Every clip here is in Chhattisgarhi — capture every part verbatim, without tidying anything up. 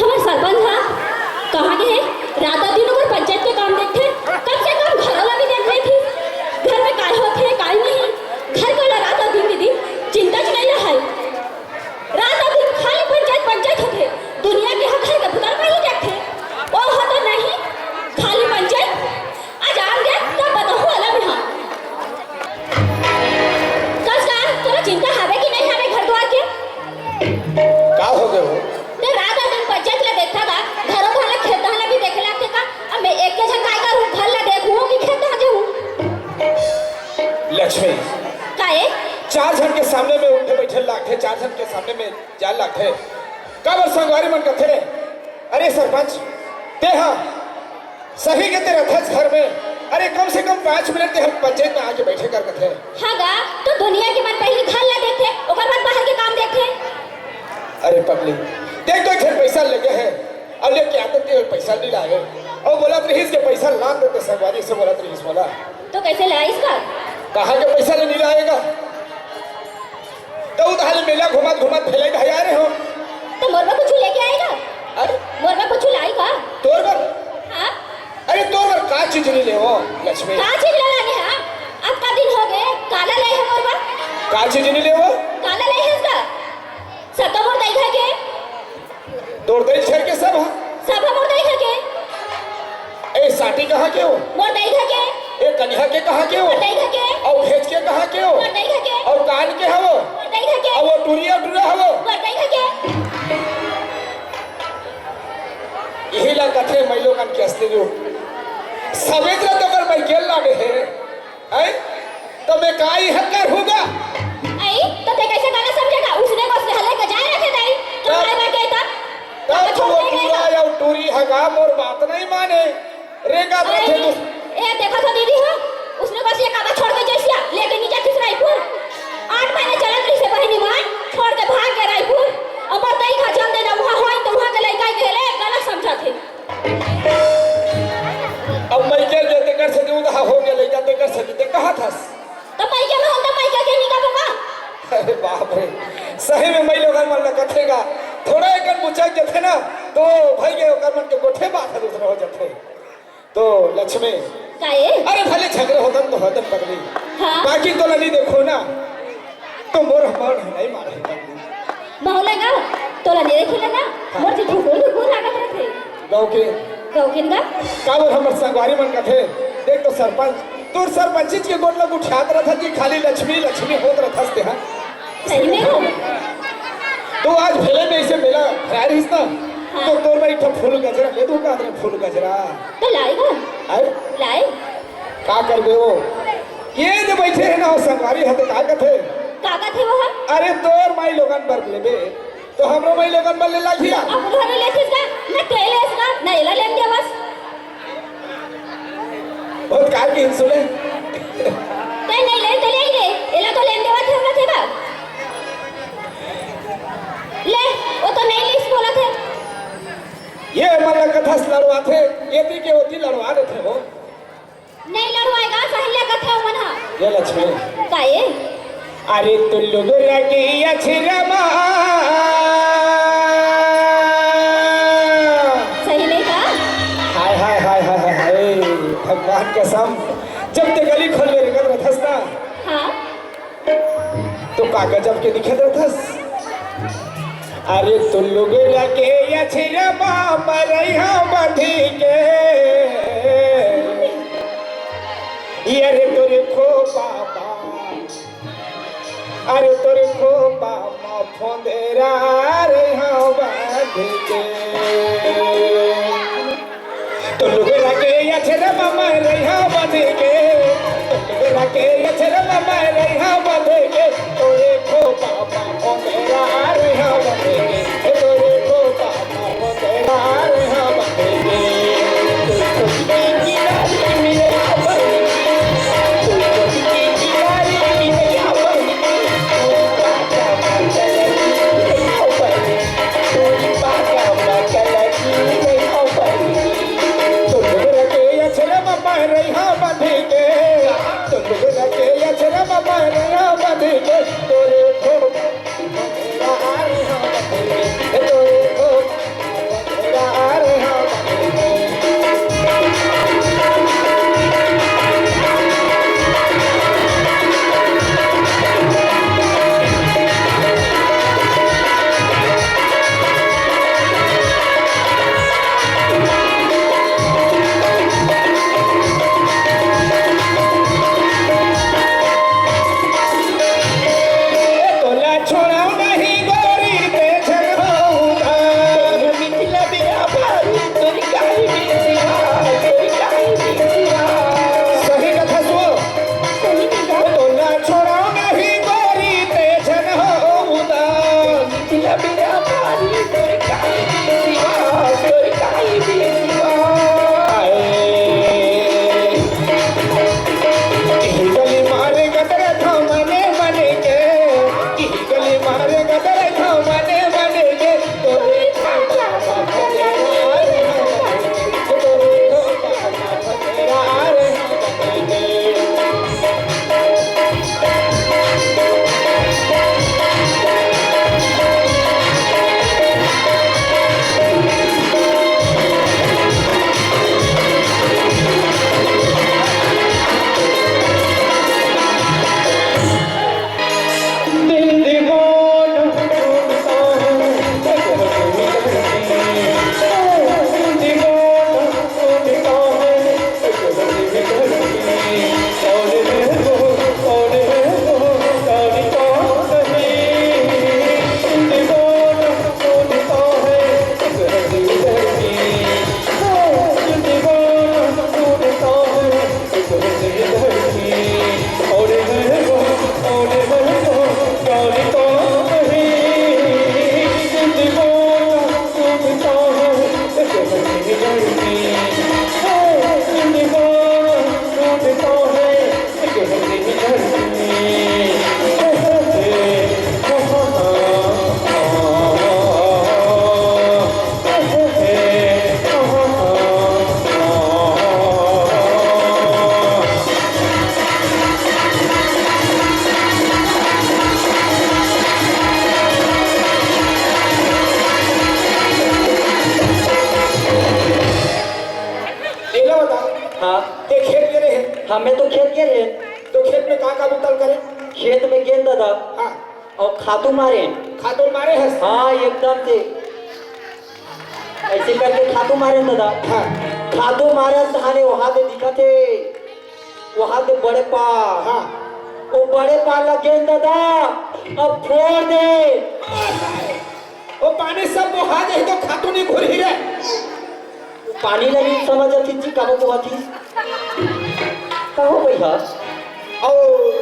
हमर सरपंच हा कहाँ गे हे? रात दिन ओकर पंचायत के काम देखथे, कम से कम घरो ला भी देख लेथी। घर में काय होथे, काय नहीं, घर के ओला रात दिन दीदी चिंता च नहीं रहय। रात दिन खाली पंचायत, पंचायत होथे। दुनिया के हा घर के भीतर में ही देखथे। ओ हो तो नहीं, खाली पंचायत। आज आन दे, तब बताहूँ अलग में हा। कस का, तोला चिंता हवे कि नहीं हवे घर द्वार के? का हो गए हो? ते रात दिन पंचायत ला देखता का, घरो घर ला खेत ला भी देखे लागथे का? अब मैं एक के झन काय करूँ, घर ला देखूँ कि खेत ला जाऊँ? लक्ष्मी, काए? चार झन के सामने में उठे बैठे लागथे, चार झन के सामने में जाए लागथे। काबर संगवारी मन कथे, "अरे सरपंच, ते हा सही के ते रथस घर में, अरे कम से कम पाँच मिनट ते हम पंचायत में आके बैठे कर कथे।" हाँ गा, तो दुनिया के मन पहली घर ला देखथे, ओकर बाद बाहर के काम देखथे। अरे पगली, देख तो इधर पैसा लगे है, अउ लेके आते ते पैसा नहीं लाए, अउ बोलत रहिस के पैसा लान देते, संगवारी से बोलत रहिस बोला। तो कैसे लाइस का? कहाँ के पैसा ले नहीं लाएगा? तो उधार मेला घुमत घुमत भेले भैया रे हो। तो मोर बर कुछ लेके आएगा? अरे? मोर बर कुछ लाई का? तोर बर? हाँ? अरे तोर बर का चीज नहीं लेवो, लक्ष्मी? का चीज ला लाने हा? अब का दिन हो गए, काला ले है मोर बर? का चीज नहीं लेवो? काला ले है इसका? सब तो मोर दाई घर के। तोर दई घर के सब ह? सब ह मोर दई घर के। ए साटी कहाँ के हो? मोर दई घर के। ए कनिहा के कहाँ के हो? मोर दई घर के। अउ भेज के कहाँ के हो? मोर दई घर के। अउ कान के हवो? मोर दई घर के। अउ वो टुरिया टुरा हवो? मोर दई घर के। यही ला कथे मई लोगन के असली रूप। सवेत ला तो कर मई गेल लाने हे। हैं? तो मैं काई हक्कर हूँगा? आई, तो ते कैसे गाना समझेगा? उसने को उसने हल्ले के जाए रखे दाई। तो तब, भाई मर गए तब? तब तो छोड़ वो के गए टूरा तब? या टूरी हगा मोर बात नहीं माने। रेंगा आई, रखे तो ए, देखा तो दीदी हो, उसने बस ये काबा छोड़ के जैसिया, लेके नीचे खिस रायपुर। आठ महीने चलत रही से बहनी मान, छोड़ के भाग गए रायपुर। अब बताई खा जम देना वहाँ होई तो वहाँ के लइका के ले गलत समझा थे। अब मई के जे तेकर से दूध हा हो गया लइका, तेकर से दे कहा था? तो मई के में हम तो मई के के निका बाबा। अरे बाप रे, सही में मई लोगन मन लगत हे गा। थोड़ा एक बुचा के थे ना, तो भाई के ओकर मन के गोठे बात है दूसरा हो जाते। तो लक्ष्मी, काए? अरे भले झगड़े होतन तो होतन पगली। हाँ। बाकी तो लगी देखो ना, तो मोर हमार नहीं मारे पगली। मौला ना, तोला नहीं देखिला ना, हाँ। मोर जी धुकुर धुकुर लागत रहथे। गाँव के। गाँव के ना? का बोल हमर संगवारी मन कथे, देख तो सरपंच, तोर सरपंचित के गोठ ला उठात रहत जी, खाली लक्ष्मी, लक्ष्मी होत रहत हंसते हैं। सही में हो? तो आज भेले में इसे मेला भरा रहिस ना, हाँ। तो तोर में एक ठो फूल गजरा ले दूं का, फूल गजरा। तो लाई ना? आए? लाई? का करबे वो? ये जो बैठे हैं ना, वो संगवारी हते का कथे? का कथे वो ह? अरे तोर माई लोगन बर लेबे, तो हमरो माई लोगन बर ले लागिया। अब घरे लेथिस का? न तेलेस का, न एला लेन देवस। बहुत कार की सुने। ते नहीं लेन ते ले रे, एला तो लेन देवत हे, होना थे बा। ले, वो तो नहीं लीस बोला थे। ये मन ला कथस लड़वा थे, ये ती के होती लड़वा देथे हो। नहीं लड़वाएगा, सही ले कथे मन हा। ये लक्ष्मी। का ये? अरे तुल्लू गुर्रा की अछिरमा। सही में का? हाय, हाय, हाय, हाय, हाय, हाय। भगवान कसम, जब ते गली खोल में रेंगत रथस ना, हाँ। तो का गजब के दिखत रथस। अरे तुल्लू गुर्रा के अछिरमा मरैया बंधी के। ये रे तोरे खोपा बा। अरे तोरे खोपा मा फोंदेरा रे हाँ बांध के। तो लुगरा के अछरा मा मैं रहा बांध के। रहिहा बंधी के, चंदुगुल के अचरा म मैं रहिहा बंधी के, तोरे खो, तोरे खो। तोला छोड़ाओ नहीं गोरी ते झन होऊंगा। मिथिला बेरा बारी तोरी काई बिसिया, तोरी काई बिसिया। सही कथा सुन। सही कथा। तोला छोड़ाओ नहीं गोरी ते झन होऊंगा। मिथिला बेरा बारी तोरी काई बिसिया, तोरी काई बिसिया। आए। किही गली मारे गदर था मने मने के, किही गली मारे गदर था मने मने के, तोरे एला बता, हाँ। ते खेत गे रहे? हाँ, मैं तो खेत गे रहे। तो खेत में का का बुतल करे? खेत में गेंद दादा। हाँ। अउ खातू मारे। खातू मारे हस? हाँ, एकदम से। ऐसे करके खातू मारे दादा। हाँ। खातू मारे तहाने वहां दे दिखत हे, वहां दे बड़े पा। हाँ। वो बड़े पा लगे दादा, अब फोड़ दे। वो पानी सब बोहा जाही तो खातू नहीं घुरही रे। पानी ला नहीं समझ आती जी, काबर बोहाती? का हो गई हा? अउ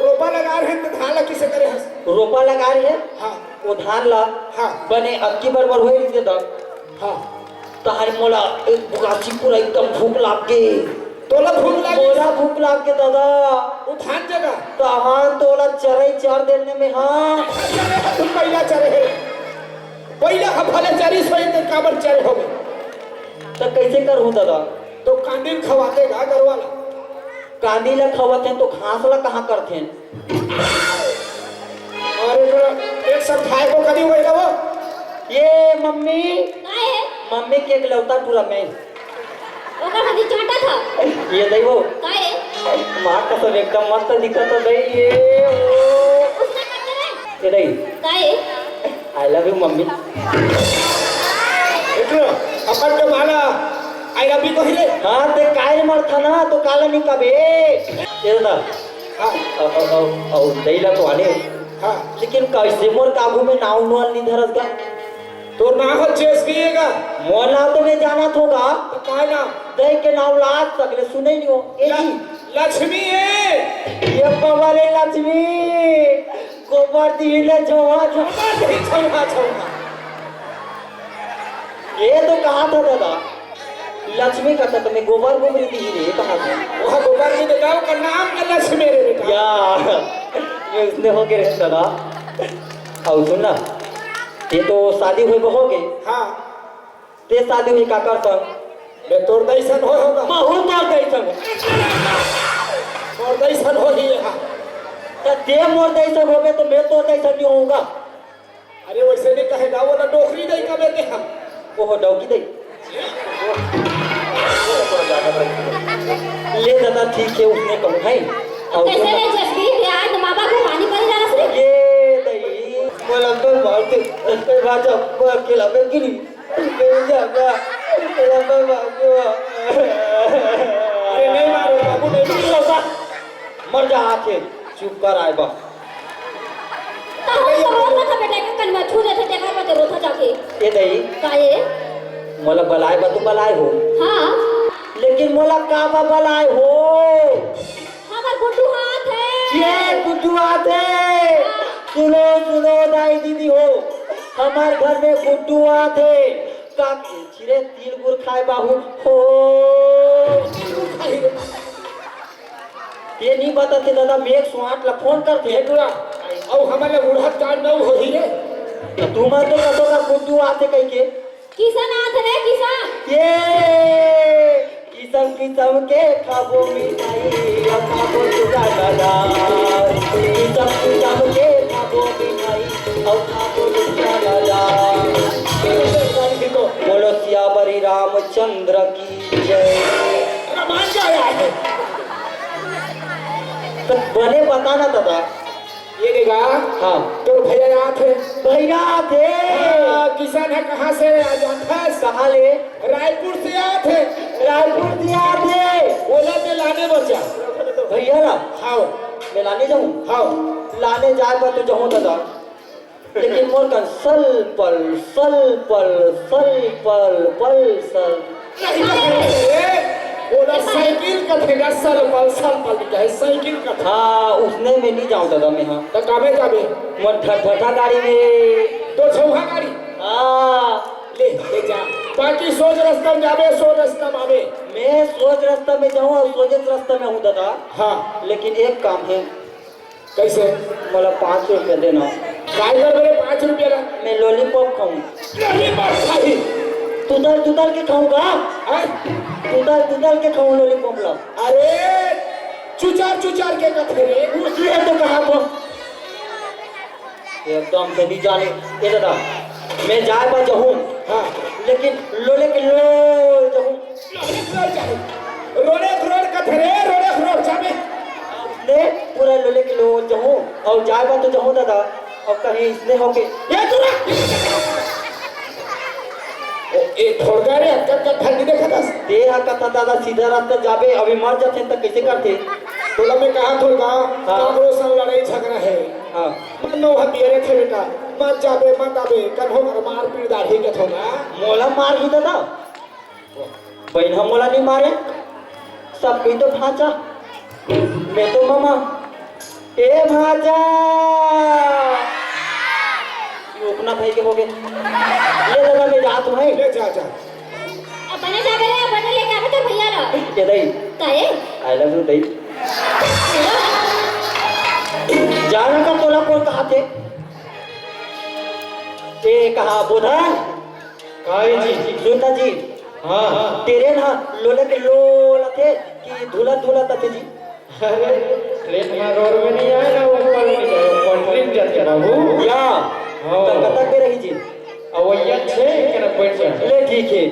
रोपा लगा रहे त धान ला किसे करे हस? रोपा लगा रहे? हाँ। वो धान ला हाँ। बने अक्की बरबर होए रहिथे त। हाँ। तहार मोला एक बुगाची पूरा एकदम भूख लाग गे। तोला भूख लाग गे? मोला भूख लाग गे दादा। वो धान जगह? तहान तोला चरई चर देने में हाँ। तू पहिला चरे हे। पहिला ह भले चरिस होई त काबर चरे होबे? त कइसे करहूं दादा? तो कांदी ल खवाते गा गरवा ला। कांदी ला खवाते तो घास ला कहाँ करथे? अरे तोरा एक सब खाए को कदी होई ला वो? ये मम्मी, का हे? मम्मी के इकलौता टूरा मैं। ओकर खातिर चांटा था। ये दई वो। का हे? माँ कसम एकदम मस्त दिखत हो दई ये। ओ। उसने करते रहे। ये दई। का हे? I love you mummy. इतना अपन के माला I love you कही रे। हाँ, ते काय मरथा ना, तो काला नहीं कबे। ये दादा। हाँ। अउ, अउ, अउ, अउ, दई ला तो आने। हाँ। लेकिन कैसे मोर काबू में नाव नोन नहीं धरस गा? तोर नाव ह जेसबी हे गा। मोर नाव तो मैं जानत हों गा। तो काय नाव? दई के नाव ला आज तक ले सुने नहीं हो। ए ल-, जी। लक्ष्मी हे। ये बाबा रे लक्ष्मी, गोबर दिही ले झोहा झोहा। गोबर दिही झोहा झोहा। ये तो कहा था दादा, लक्ष्मी का तो मैं गोबर गोबरी दिही रे, कहा था। वह गोबर नहीं देता, ओकर नाम का लक्ष्मी रे बेटा। या, ये उसने हो के रहे दादा। अउ सुन ना, ये तो शादी हुई हो गई। हाँ। ते शादी हुई काकर संग? ये तोर दइसन होय होगा। महू तोर दइसन हो। मोर दइसन होही ये हा। त ते मोर दइसन होबे त मैं तोर दइसन नहीं होऊंगा। अरे वइसे नहीं कहे ना, वो ना डोकरी दई कबे ते हम। ओहो, डौकी दई। ले दादा, ठीक हे, उसने कहूँ है। अउ कइसे रे जसबीर, आज मामा को पानी पड़ी जा रहा है? ये दई, मोला अंकल मारते, अंकल राजा, मैं अकेला मैं गिरी। अरे नहीं मारो बाबू, नहीं मारो। मर जा आके, चुप कर आए बा। तहूँ तो रोत रहा बेटा, के कनवा छू देथे, तेकर बर ते रोत जाके। ए दई। का ए? मोला बलाए बा, तू बलाए हो। हाँ। लेकिन मोला का बा बलाए हो? हमर गुड्डू आत हे। ये गुड्डू आत हे। हाँ। सुनो, सुनो दाई दीदी हो, हमर घर में गुड्डू आत हे। का चिरे तिल गुर खाए बाहू हो। ये नहीं बताते दादा, मैं एक सौ आठ ला फोन करते। ये टुरा, अउ हमर ले उड़हत कार्ड नउ होही रे। त तुमन तो कतो का गुड्डू आत हे कहिके। किसन आत रे, किसन। ये किसम किसम के खाबो मिठाई, अउ खाबो चूड़ा दादा। किसम किसम के खाबो मिठाई, अउ खाबो चूड़ा दादा। बोलो सियावरी रामचंद्र की जय। रामायण का आया है। तो बने बता ना दादा। ये देगा। हाँ। तोर भैया आत हे। भैया आत हे। हाँ, किसन हे, कहाँ से आ जात हे? कहाँ ले? रायपुर से आत हे। रायपुर से आत हे। ओला मैं लाने बचा। भैया ला? हाँ। मैं लाने जाऊँ? हाँ। लाने जाए बर तो जाऊँ दादा। लेकिन मोर कन सल पल, सल पल, सल पल, पल सल। नहीं, नहीं, नहीं, ए, ओला साइकिल कथे ना, सल पल, सल पल कहे, साइकिल कथे। हाँ, उसने में नहीं जाऊँ दादा मैं, हाँ। त कामे जाबे? मोर ढटढटा गाड़ी में। तो छौहा गाड़ी? हाँ। ले, ले जा। बाकी सोझ रास्ता में जाबे, सोझ रास्ता में आबे। मैं सोझ रास्ता में जाऊँ अउ सोझे रास्ता में हूँ दादा। हाँ। लेकिन एक काम हे। कइसे? मोला पाँच रुपया देना। काय करबे रे पाँच रुपया ला? मैं lollipop खाऊं। Lollipop खाही? तुतल तुतल के खाऊंगा। हैं? तुतल तुतल के खाऊं lollipop ला। अरे, चुचार चुचार के कथे रे। उसने तो कहा वो। एकदम से नहीं जाने। ए दादा, मैं जाए बा जहूं। हाँ। लेकिन लोले के लोल जहूं। रोड़े रोड़ कथे रे, रोड़े रोड़ जाबे। ले, पूरा लोले के लोल जहूं, अउ जाए बा तो जहूं दादा, अउ कहीं इसने होके, ये तू रे! ए, ए, थोड़का रे, अक्का, अक्का, फल नहीं देखा था? दे हा कथा दादा, सीधा रास्ता जाबे, अभी मर जाते त कैसे करते? तोला मैं कहा थोड़का, हाँ। काकरो संग लड़ाई झगड़ा है। हाँ। मन नौ हथियारे थे बेटा, मत जाबे, मत आबे, कन्हो कर मार पीट दाढ़ी के थोड़ा। मोला मार ही दादा। बहिन ह मोला नहीं मारे, सब कोई तो भांचा, मैं तो ममा। ए भांचा, ये अपना भाई के हो गए। ले दादा, मैं जात हूँ भाई। ले जा, जा। अपने जाबे रे, अपने लेके आबे तो भैया ला। ये दई। काहे? I love you दई। जाना का तोला कौन कहा थे? ए कहा बोधन? काय जी? सुनता जी। हाँ। ट्रेन ह लोले के लोल आथे कि धुला धुला आथे जी? अरे, ट्रेन ह रोड में नहीं आए ना, ऊपर में जाए, पटरी में जाथे बाबू। या। हाँ। त कतक बेर रही जी? अवैया छे के ना बैठ जा। ले ठीक है।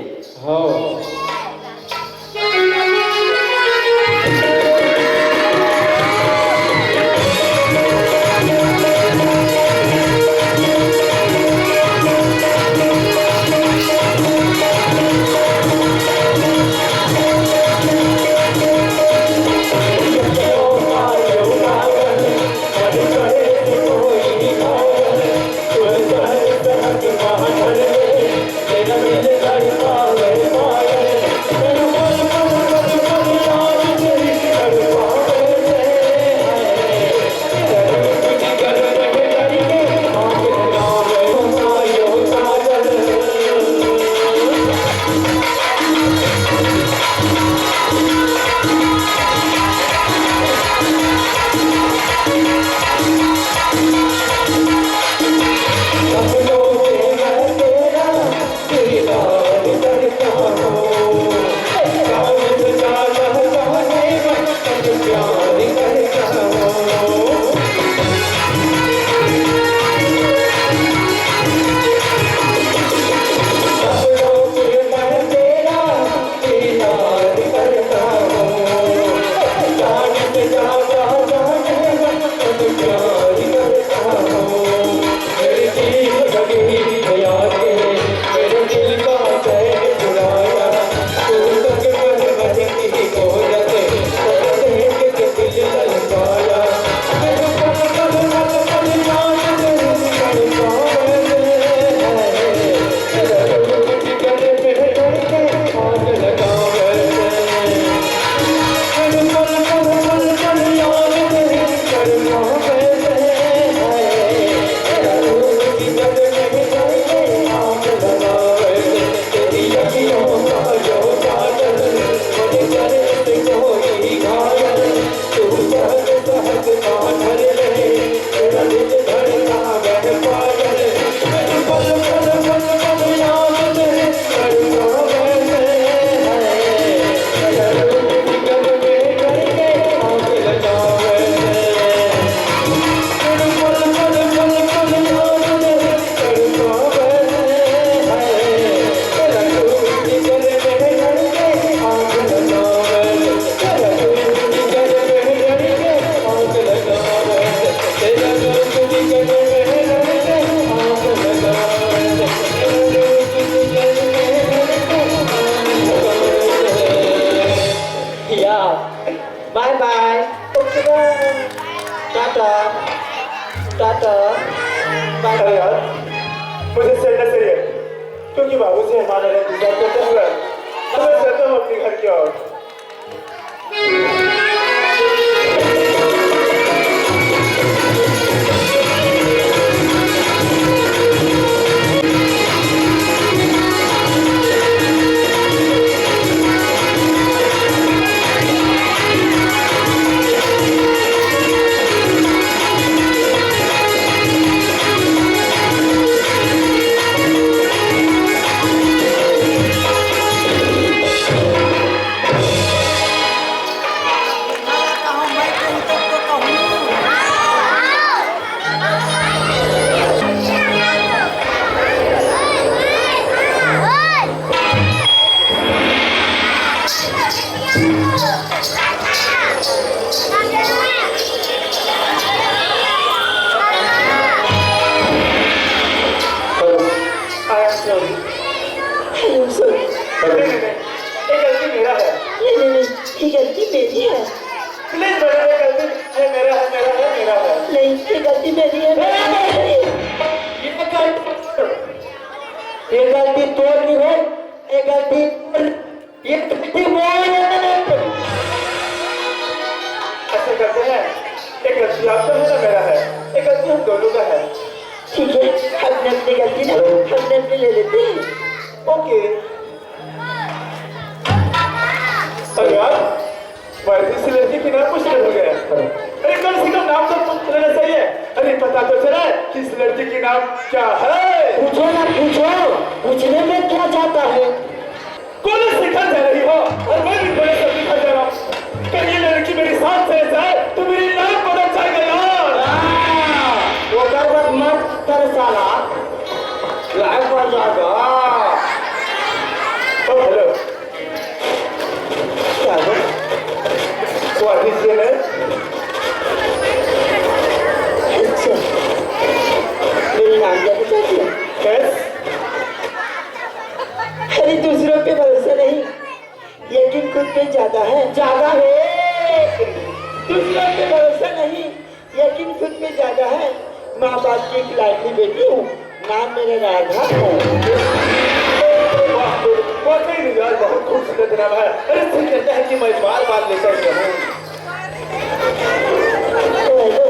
हाँ। या, बाय बाय। ओके, बाय। टाटा। टाटा। बाय अरे बाय। यार, मुझे सेंडल चाहिए, क्योंकि बाबू से हमारा इंतजार करते हुए तो मैं चलता हूँ अपने घर की ओर। Hello, I am sorry। Hello, sir। नहीं, नहीं, नहीं, ये गलती मेरा है। नहीं, नहीं, नहीं, ये गलती मेरी है। Please madam, ये गलती है, मेरा है, मेरा है, मेरा है। नहीं, ये गलती मेरी है, मेरी है। ये गलती, ये गलती तोर नहीं है, ये गलती, ये गलती मोर है। ऐसा करते हैं, ये गलती आपका है ना मेरा है, ये गलती हम दोनों का है। ठीक है, अपने अपनी गलती ना, अपने अपनी ले लेते हैं। ओके। अरे यार, मैं तो इस लड़की के नाम पूछने भूल गया। अरे, कम से कम नाम तो पूछ लेना चाहिए। अरे, पता तो चला कि इस लड़की के नाम क्या है। पूछो ना, पूछो, पूछने में क्या जाता है? कॉलेज सीखा जा रही हो और मैं भी कॉलेज से सीखा जा रहा हूँ। कहीं ये लड़की मेरी साथ चले जाए तो मेरी लाइफ बदल जाएगा यार। हाँ, वो कर मत कर साला, लाइफ बदल जाएगा। ओ, हेलो। क्या है? What is your name? अच्छा, मेरी नाम क्या पूछा थी? Yes। अरे, दूसरों पे भरोसा नहीं, यकीन खुद पे ज्यादा है। ज्यादा है। दूसरों पे भरोसा नहीं, यकीन खुद पे ज्यादा है। माँ बाप की एक लाडली बेटी हूँ, नाम मेरा राधा है। वाह, वाकई में यार, बहुत खूबसूरत नाम है। अरे, दिल कहता है कि मैं बार बार लेकर रहूं। तो हेलो।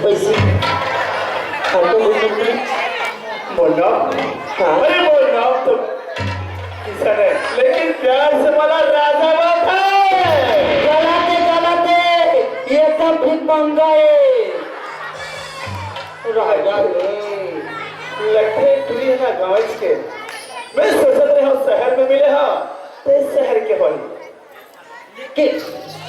वैसे, हमको बोल सकते हैं? बोल ना। हाँ। अरे बोल ना, तो किसन है, लेकिन प्यार से बोला राजा बात है। गलत है, गलत है, ये तो फिर महंगा है। राजा रे। लगथे टुरी है ना गाँव के। मैं सोचत रहे हूँ शहर में मिले हा, शहर के होही। कि,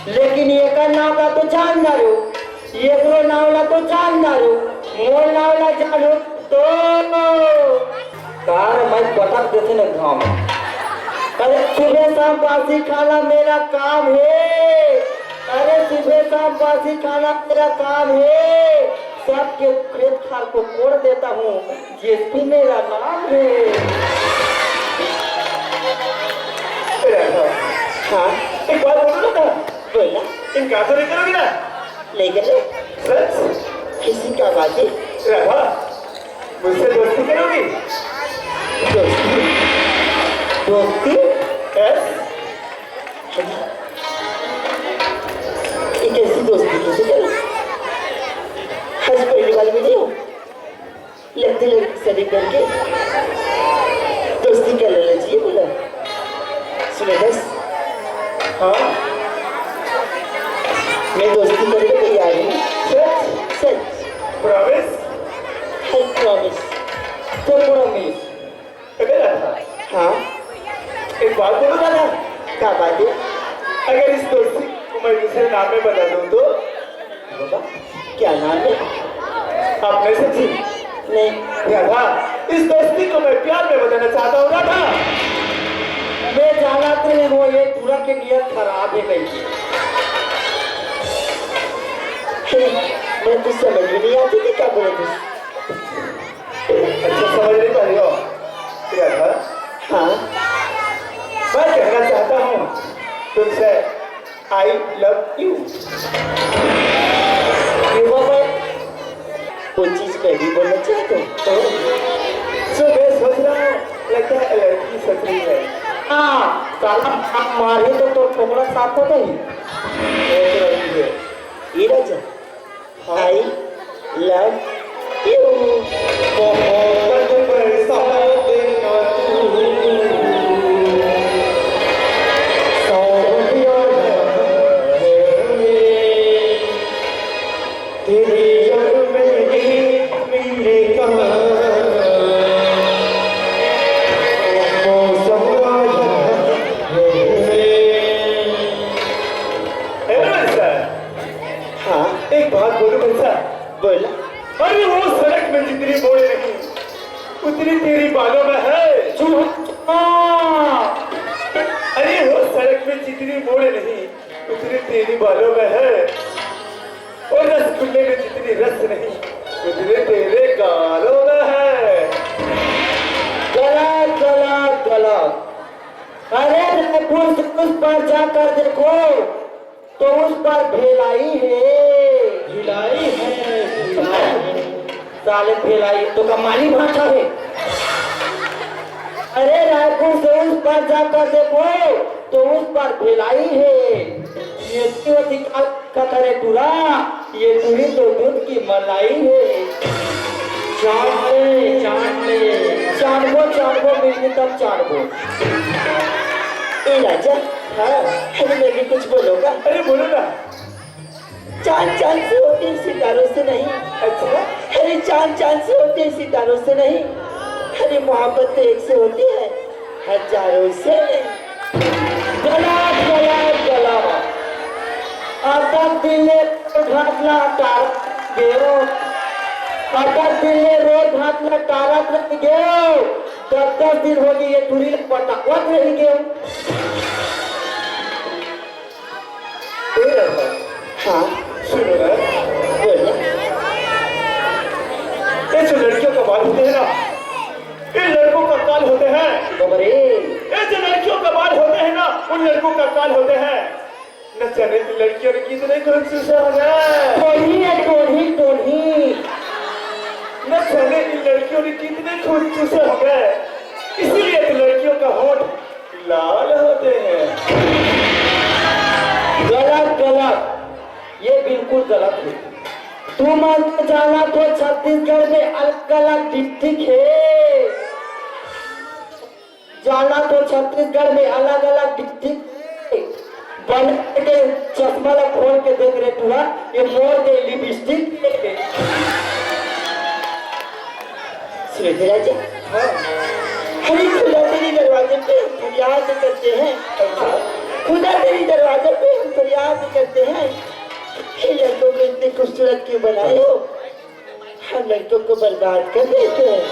लेकिन एकर नाम ला तो जान डारो, एकरो नाम ला तो जान डारो, मोर नाम ला जानो तो कार मैं पटक देथे न गाँव में। अरे सुबह शाम बासी खाना मेरा काम है, अरे सुबह शाम बासी खाना मेरा काम है, सबके खेत खार को कोड़ देता हूँ, जेएसपी मेरा नाम है। राधा, हाँ? एक बात बोलो ना। बोला। इनकार तो नहीं करोगी ना? नहीं कर रहे। सच? किसी का बात है? राधा, मुझसे दोस्ती करोगी? दोस्ती? दोस्ती? यस। ये कैसी दोस्ती, कैसे करो? आज पहली बार मिली हो। लगती लड़की सभी करके दोस्ती कर लेना चाहिए बोला। सुनो बस। हाँ। मैं दोस्ती करने को तैयार हूँ। सच? सच। प्रॉमिस? I promise. तो प्रॉमिस। अगर राधा, हाँ। एक बात बोलो राधा। क्या बात है? अगर इस दोस्ती को मैं दूसरे नाम में बदल दूँ तो? बाबा, क्या नाम है? आप नहीं समझी? नहीं। राधा, इस दोस्ती को मैं प्यार में बदलना चाहता हूँ राधा। मैं जानत रहे हूँ ये टूरा के नियत खराब है कहीं की। मैं कुछ समझ में नहीं आती थी क्या बोले थे। अच्छा, समझ नहीं पा रही हो? राधा, हाँ। मैं कहना चाहता हूँ तुमसे, आई लव यू। ये बाबा, कोई चीज मैं भी बोलना चाहता हूँ। तो, सो मैं सोच रहा हूँ, लगता है लड़की सोच रही है। हाँ, साला मारे तो, तो ठोकरा साफ हो गई। सोच रही है। ये राजा, हाँ। I love you. मोहब्बत बरसाते ना तू, सावरिया है। तेरी और मेरी मिलने का मौसम आया है। ए, सर। हाँ। एक बात बोलूं भाई साहब? बोल। अरे वो सड़क में जितनी मोड़े नहीं, उतनी तेरी बालों में है। चुप। हाँ। अरे वो सड़क में जितनी मोड़े नहीं, उतनी तेरी बालों में है। और रसगुल्ले में जितनी रस नहीं, उतने तेरे गालों में है। गलत, गलत, गलत। अरे रायपुर से उस पार जाकर देखो, तो उस पर भेलाई है। भिलाई है, भिलाई। साले भेलाई तो का माली भाषा है। अरे रायपुर से उस पर जाकर देखो तो उस पर भेलाई है। ये तो दिखा खतरे टूरा, ये टूरी तो दूध की मलाई है। चाट ले, चाट ले। चाटबो, चाटबो, मिलके तब चाटबो। ए राजा, हाँ। अरे मैं भी कुछ बोलूंगा। अरे बोलो ना। चांद चांद से होते हैं सितारों से नहीं। अच्छा। अरे चांद चांद से होते हैं सितारों से नहीं। अरे मोहब्बत तो एक से होती है हजारों से। गलत, गलत, गलत। अतक दिल ले रोज घाट ला टारत गेव। अतक दिल ले रोज घाट ला टारत रह गेव। दस दस दिन हो गए ये टूरी पटावत रह गेव। ए राधा। हाँ। सुनो ना। बोल ना। ये जो लड़कियों का बाल होते हैं ना, इन लड़कों का काल होते हैं। बाबा रे। ये जो लड़कियों का बाल होते हैं ना, उन लड़कों का काल होते हैं। न जाने इन लड़कियों ने कितने खून चूसा होगा। टोढ़ी है, टोढ़ी, टोढ़ी। न जाने इन लड़कियों ने कितने खून चूसे होंगे, इसीलिए तो लड़कियों का होंठ लाल होते हैं। गलत, गलत, ये बिल्कुल गलत है। तुमन तो जानत हो छत्तीसगढ़ में अलग-अलग डिस्ट्रिक्ट है। जानत हो छत्तीसगढ़ में अलग-अलग डिस्ट्रिक्ट है। बने के चश्मा ला खोल के देख रे टूरा, ये मोर के लिपस्टिक है। सुने थे राजा? हाँ। अरे खुला तेरी दरवाजा। दरवाजे पे हम फरियाद करते हैं, खुदा तेरी दरवाजे पे हम फरियाद करते हैं, ये लड़कों को इतने खूबसूरत क्यों बनाए हो? हम लड़कों को बर्बाद कर देते हैं।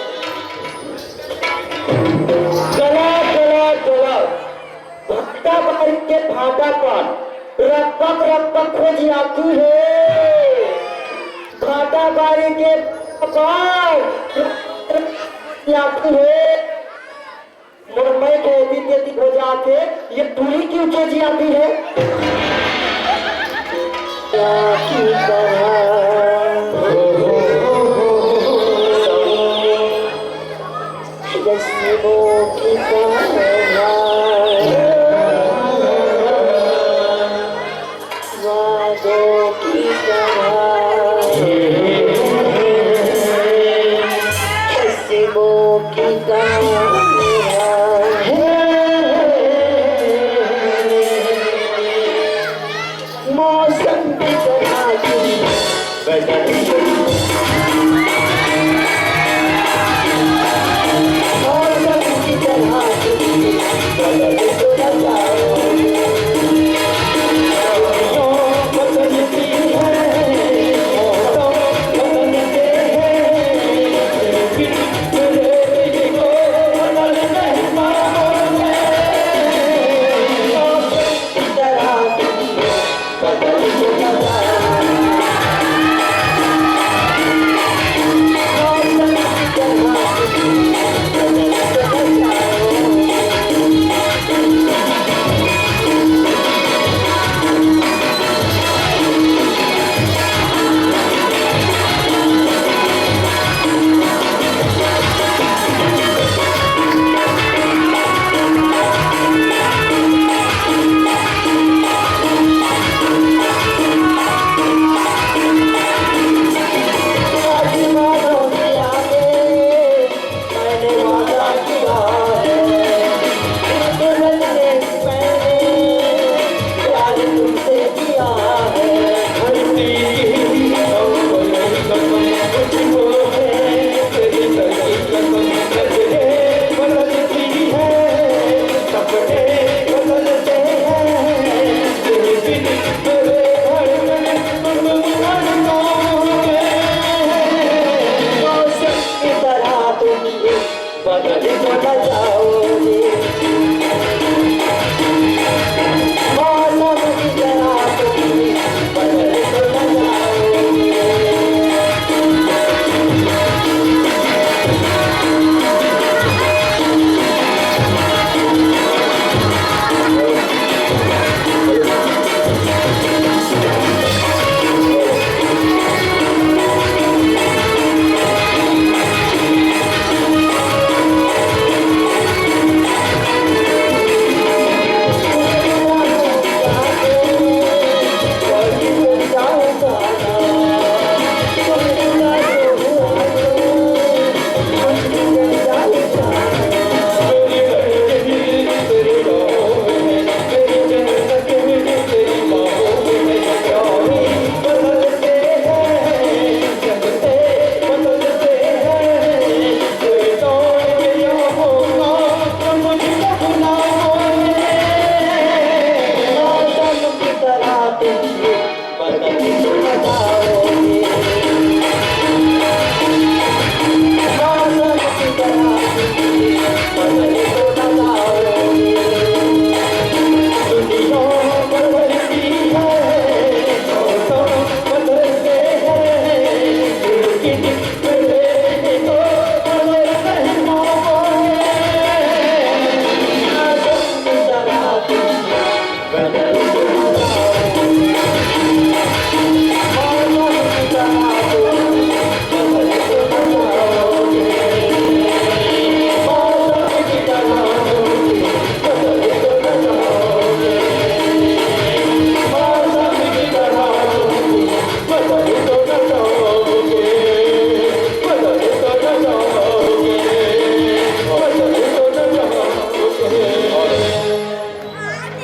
चला, चला, चला। भाटा बारी के भाटा पान, रपक रपक खोज आती है। भाटा बारी के पान, रपक रपक खोज आती है। मुंबई के एदी तेदी हो जाते, ये टूरी क्यों चेजी आती है? क्या की तरह रस्मों की तरह। वादों की तरह, खुशबू की तरह। मौसम की तरह तू बदल गई। मौसम की तरह तू बदल तो ना जाओ।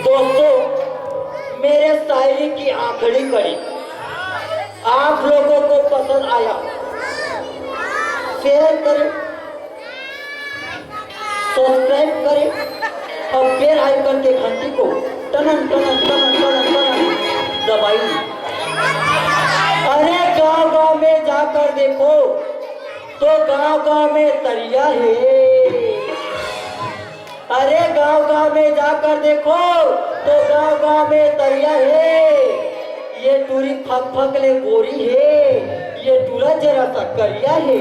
दोस्तों, मेरे शायरी की आखिरी कड़ी आप लोगों को पसंद आया, शेयर करें। सब्सक्राइब करें और बेल आइकन के घंटी को टनन टनन टनन टनन टनन दबाइए। अरे गांव गांव में जाकर देखो तो गांव गांव में तरिया है। अरे गांव गांव में जाकर देखो तो गांव गांव में तरिया है। ये टूरी फक फक ले गोरी है, ये टूरा जरा सा करिया है।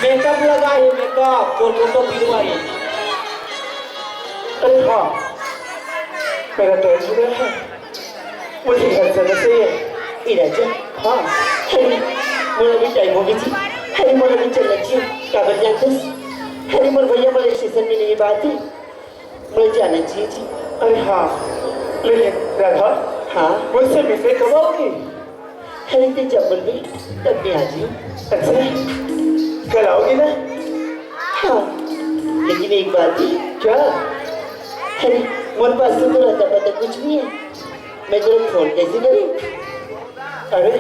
मेकअप लगा है, मेकअप, और फोटो पिलवा है। अरे हाँ, मेरा तो ऐसा है। मुझे हर जगह से ये इराजा। हाँ। अरे, मोला भी टाइम हो गई जी। अरे, मोला भी चलना चाहिए। काबर जानते? अरे, मोर भैया मोला स्टेशन में नहीं बात है। मैं जाना चाहिए जी। अरे हाँ, लेकिन राधा, हाँ? मुझसे मिलने कब आओगी? अरे, ते जब बोलबे, तब मैं आ जाऊँ। अच्छा, कल आओगी ना? हाँ, लेकिन एक बात है। क्या? अरे, मोर पास तो तेरा अता पता कुछ नहीं है। मैं तेरे फोन कैसे करूँ? अरे,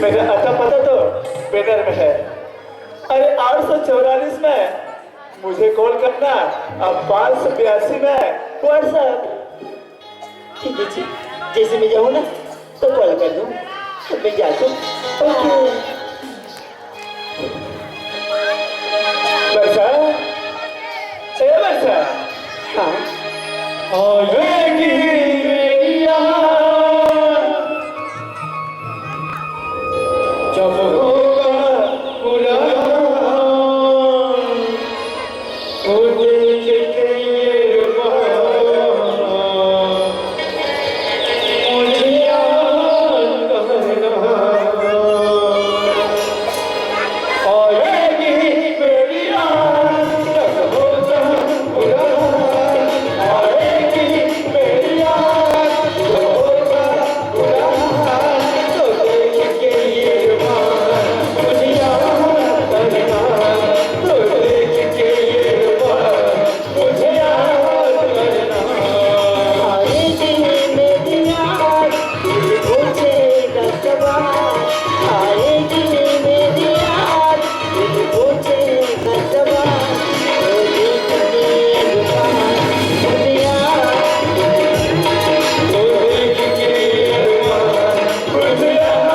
मेरा अता पता तो बैनर में है। अरे, आठ सौ चौवालीस में मुझे कॉल करना, अब पाँच सौ बयासी में WhatsApp। ठीक है जी, जैसे मैं जाऊँ ना, तो कॉल कर दूँ। मैं जाती हूँ। ओके। बरसा, ए बरसा। हाँ। आएगी मेरी यार, जब होगा बुलावा, वो देख के ये रुबाब, मुझे याद करना। आएगी मेरी याद, जब होगा बुलावा। आएगी मेरी याद, जब होगा बुलावा। तो देख के ये रुबाब, मुझे याद करना। तो देख के ये रुबाब, मुझे याद करना। आएगी मेरी याद, पूछेगा सवाल। आएगी मेरी याद, पूछेगा सवाल। ओ देख के ये रुबाब, मुझे याद। ओ देख के ये रुबाब, मुझे याद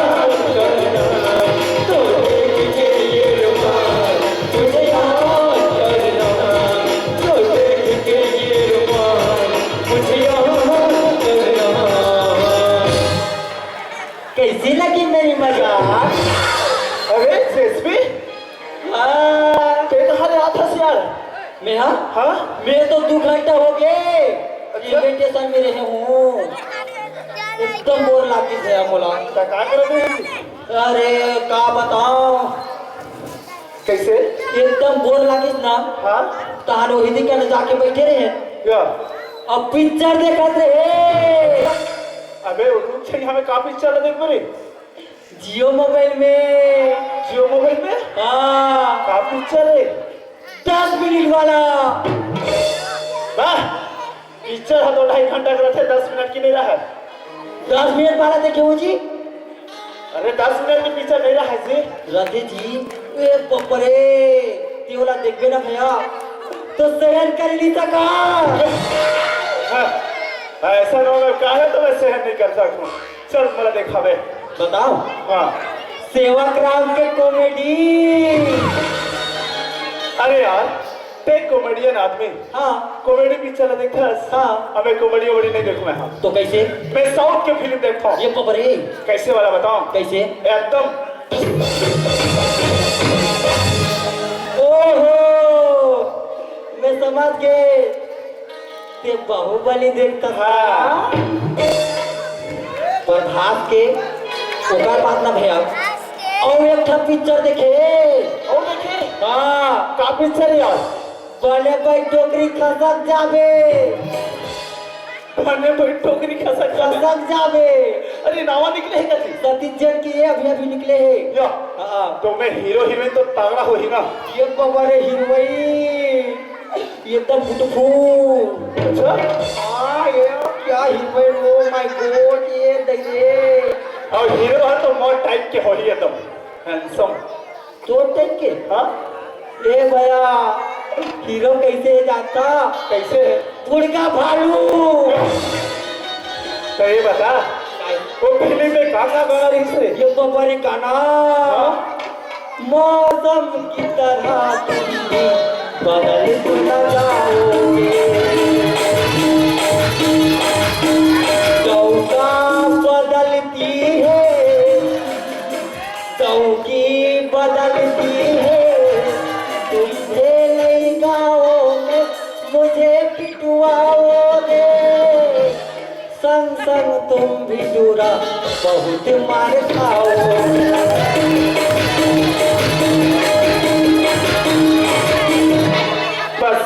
करना। तो देख के ये रुबाब, मुझे याद करना। तो देख के ये रुबाब, मुझे याद करना। कैसी लगी मेरी मजाक? अरे जेसबी, हाँ। ते कहाँ रहा था यार? मैं, हाँ? हाँ? मैं तो दो घंटा हो गए। अच्छा? रेलवे स्टेशन में रहे हूँ। एकदम बोर लागिस हे मोला। त का करत रहे? अरे, का बताओ? कैसे? एकदम बोर लागिस ना। हाँ? तहान वही दिन का जाके बैठे रहे। या। अब पिक्चर देखत रहे। अबे, रुक, यहाँ में का पिक्चर ला देख बरे? जियो मोबाइल में। जियो मोबाइल में? हाँ। का पिक्चर है? दस मिनट वाला। वाह, पिक्चर ह तो ढाई घंटा के रथे, दस मिनट के नहीं रहा। दस मिनट वाला देखे हो जी? अरे, दस मिनट के पिक्चर नहीं रहा जी। रथे जी। ए बाप रे, ते वाला देख गए ना भैया, तो सहन कर नहीं सका। हाँ, ऐसा ना हो, काहे तो मैं सहन नहीं कर सकूं। चल, मोला देखावे। बताओ। हाँ। सेवक राम के कॉमेडी। अरे यार, ते कॉमेडियन आदमी। हाँ। कॉमेडी पिक्चर ला देखथस? हाँ। अबे कॉमेडी वॉमेडी नहीं देखूं मैं, हाँ। तो कैसे? मैं साउथ के फिल्म देखता हूँ। ये बाप रे। कैसे वाला बताऊं? कैसे? एकदम। ओहो, मैं समझ गए। ते बाहुबली देखता था। हाँ। प्रभास के, ओकर बात ना भैया। अउ एक ठा पिक्चर देखे। अउ देखे? हाँ। का पिक्चर यार? बने भाई डोकरी खसक जाबे। बने भाई डोकरी खसक जाबे। खसक जाबे। अरे नावा निकले हे का जी? सतीश जैन के ये अभी अभी निकले हे। या। हाँ। तो मैं हीरो हीरोइन तो तगड़ा होही ना। ये बाबा रे हीरोइन। ये तो beautiful। अच्छा? हाँ, ये क्या हीरोइन, oh my God, ये दइए। अउ हीरो ह तो मोर टाइप के होही एकदम handsome। तोर टाइप के? हाँ? ए भैया, हीरो कैसे हे जानता? कैसे हे? मुर्गा भालू। तो ये बता, वो फिल्म में का का गाना रहिस रे? ये तो बड़ी गाना। हाँ? मौसम की तरह तुम भी बदल तो न जाओगे। नौका बदलती है, चौकी बदलती है, तुम भी नई गाँवों में मुझे पिटवाओगे। संग संग तुम भी दूरा बहुत मार खाओगे। बस,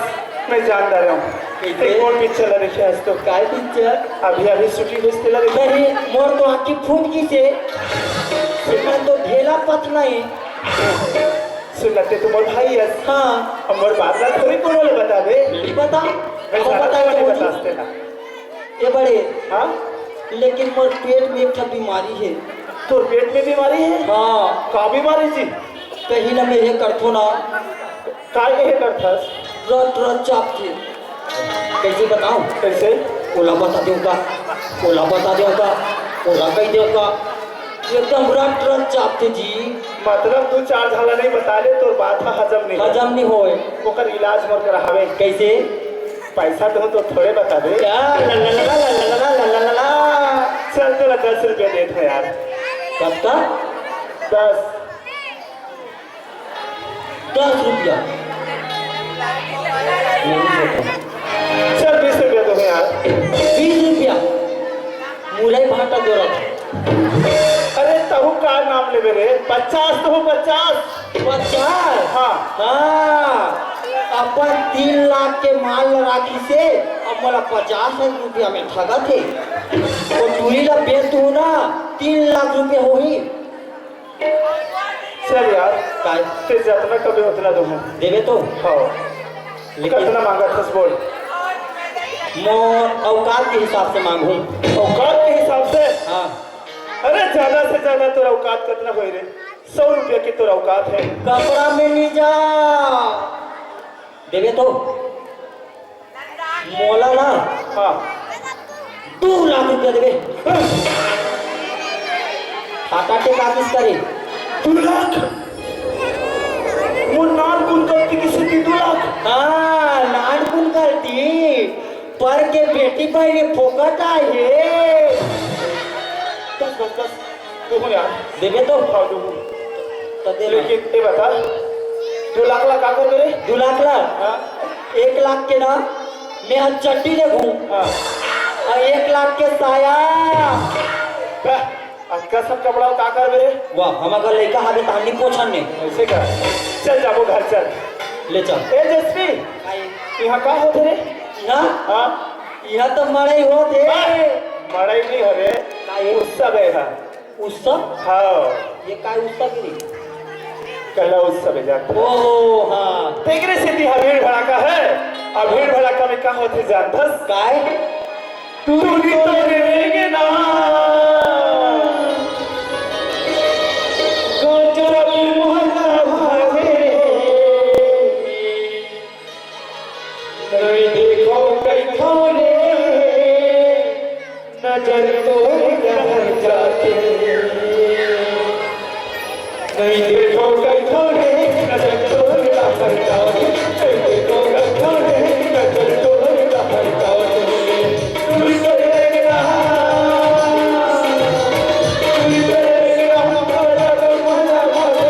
मैं जान डारे हूँ। कैसे? ते कौन पिक्चर ला देखे हस तो? काय पिक्चर? अभी अभी छुट्टी हुई तेला देखे। नहीं, मोर तो आँखी फूट गिस हे। मैं तो ढेला पतना है। सुन ना, ते तो मोर भाई हस। हाँ। अब मोर बात ला थोड़ी कोनो ला बताबे। नहीं बता। मैं अब सारा बता कहानी दे बता मुझे। हस तेला। ए बड़े। हाँ? लेकिन मोर पेट में एक ठा बीमारी हे। तोर पेट में बीमारी हे? हाँ। का बीमारी जी? कहीं ना मैं ये करथो ना। का ये करथस? रट रट चापथे। कैसे बताऊं? कैसे? ओला बता देव का, ओला बता देव का, ओला कह देव का। एकदम रट रट चापथे जी। मतलब दू चार झाला नहीं बता ले, तोर बात ह हजम नहीं होय। हजम नहीं होय। ओकर इलाज मोर करा हवे। कैसे? पैसा तो, तो थोड़े बता दे। क्या? ला, ला, ला। चल, तोला दस रुपया देत हँव यार। कतका? दस। दस रुपया। चल, बीस रुपया तो है यार। बीस रुपया? मुरई भाटा जोरत। अरे, तहूँ का नाम लेबे रे? पचास तो हो, पचास। पचास? हाँ। हाँ, अपन तीन लाख के माल ल राखिस हे, अब मोला पचास रुपया में ठगथे। वो टूरी ला बेच दूँ ना, तीन लाख रुपया होही। चल यार, काय? ते जतना कबे उतना दूँ। देबे तो? हाँ। लेकिन कतना मांगत हस बोल? मोर औकात के हिसाब से मांगहूँ। औकात के हिसाब से? हाँ। अरे, ज्यादा से ज्यादा तोर औकात कतना होही रे? सौ रुपया के तोर औकात हे। कपड़ा में नहीं जा। देबे तो? मोला ना? हाँ। दू लाख रुपया देबे। हार्ट अटैक आ गिस का रे? दू लाख? मोर नानकुन गलती के सेती दू लाख? हाँ, नानकुन गलती। पर के बेटी बहिनी फोकट आए हे। बस, बस, बस। दूँ यार। देबे तो? हाँ, दूँ। तो दे ना। लेकिन ये बता, दू लाख ला का करबे रे? दू लाख ला? हाँ। एक लाख के ना, मैं आज चड्डी लेगहूँ। हाँ। अउ एक लाख के साया। वाह, अतका सब कपड़ा का करबे रे? वाह, हमर घर लइका हावे तहां नी पोछन ने। ऐसे का? चल जाबो घर चल। ले चल। ए जसवी, आई। इहाँ का होथे रे? इहाँ? हाँ। इहाँ तो मड़ई होथे। वाह, मड़ई नहीं हरे, का हे? उत्सव हे हा। उत्सव? हाँ। ये काय उत्सव हे रे? कला उत्सव हे जात। ओहो, हाँ। तेकरे सेती हा भीड़ भड़ाका हे। अब भीड़ भड़ाका में का होथे जानथस? काय? तू तो रेंगे ना। गांव चोरा फिर मोहल्ला भागे। नहीं देखो कई थाने, नजर तो डहर जाथे। नहीं देखो कई थाने, नजर तो डहर जाथे। नहीं देखो कई थाने, नजर तो डहर जाथे। तू तो रेंगे ना, तू तो रेंगे ना, मोहल्ला भागे।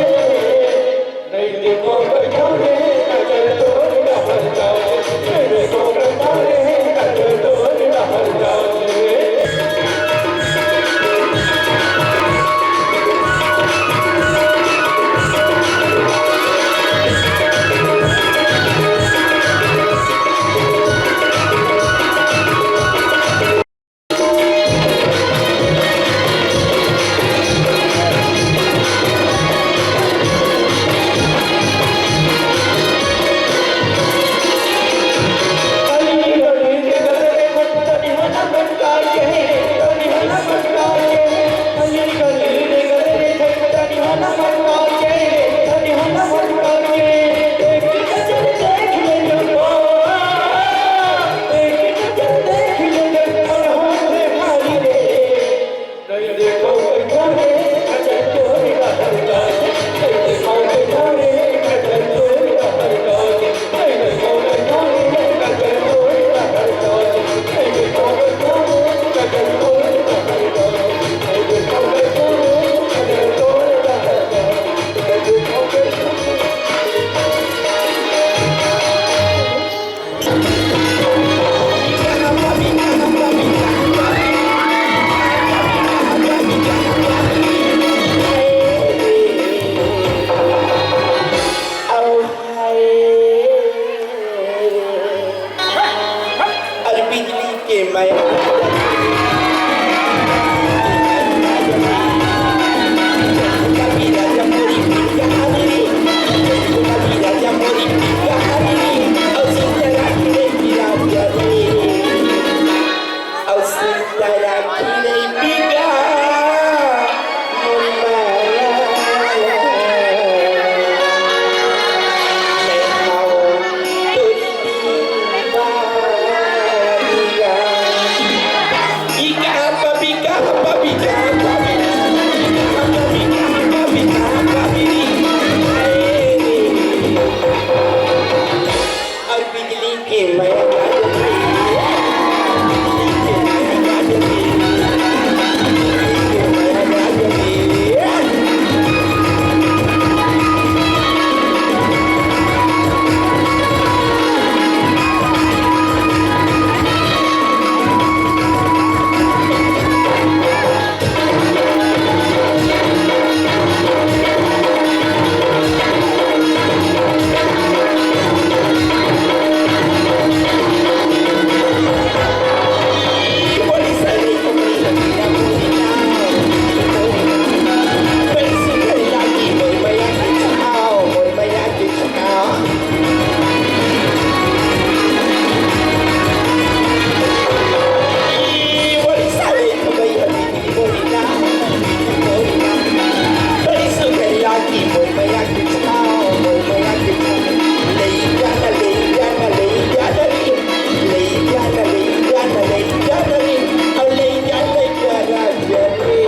अउ बिजली के मया गाजत हे, बिजली के मया गाजत हे, बिजली के मया गाजत हे।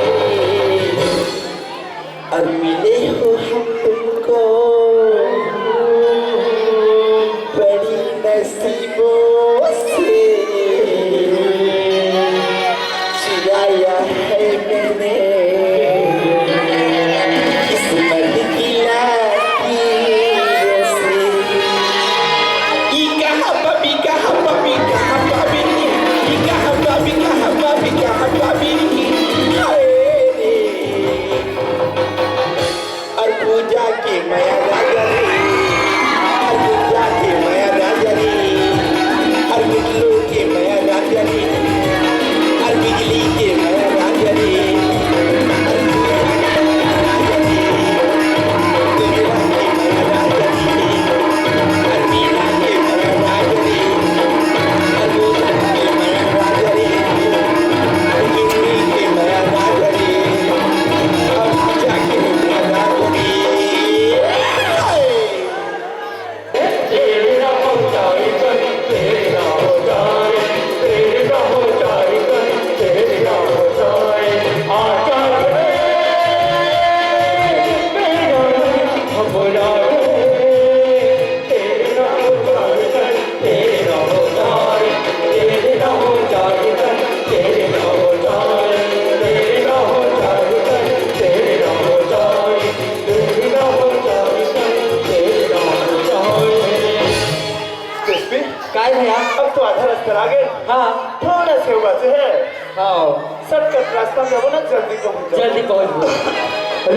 और मिले हो हम तुमको बड़ी नसीबों से, चुराया है मैंने किस्मत की लकीरों से। ई कहाँ बबी, कहाँ बबी, कहाँ बबी, ई कहाँ बबी, कहाँ बबी, कहाँ बबी, हाय रे। अरे पूजा के मया राजा रे, अरे पूजा के मया राजा रे, अरे बिजलू के मया राजा रे, अरे बिजली के मया राजा रे, अरे पूजा के मया राजा रे, बिजला के मया राजा रे, अरे मीना के मया राजा रे, अरे पूजा के मया राजा रे, अरे बिजली के मया राजा रे। काय भैया? अब तो आधा रास्ता आ गए। हाँ। थोड़ा से हुआ से है। हाँ। शॉर्टकट रास्ता में हो ना, जल्दी पहुंच जाओ। जल्दी पहुंच जाओ।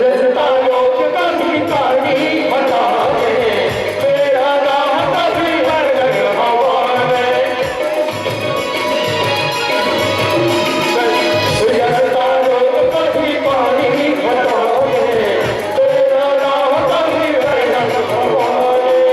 रस्ता रोक कभी पानी बता दे, मेरा राह कभी हर हवा में। रस्ता रोक कभी पानी बता दे, मेरा राह कभी हर हवा में।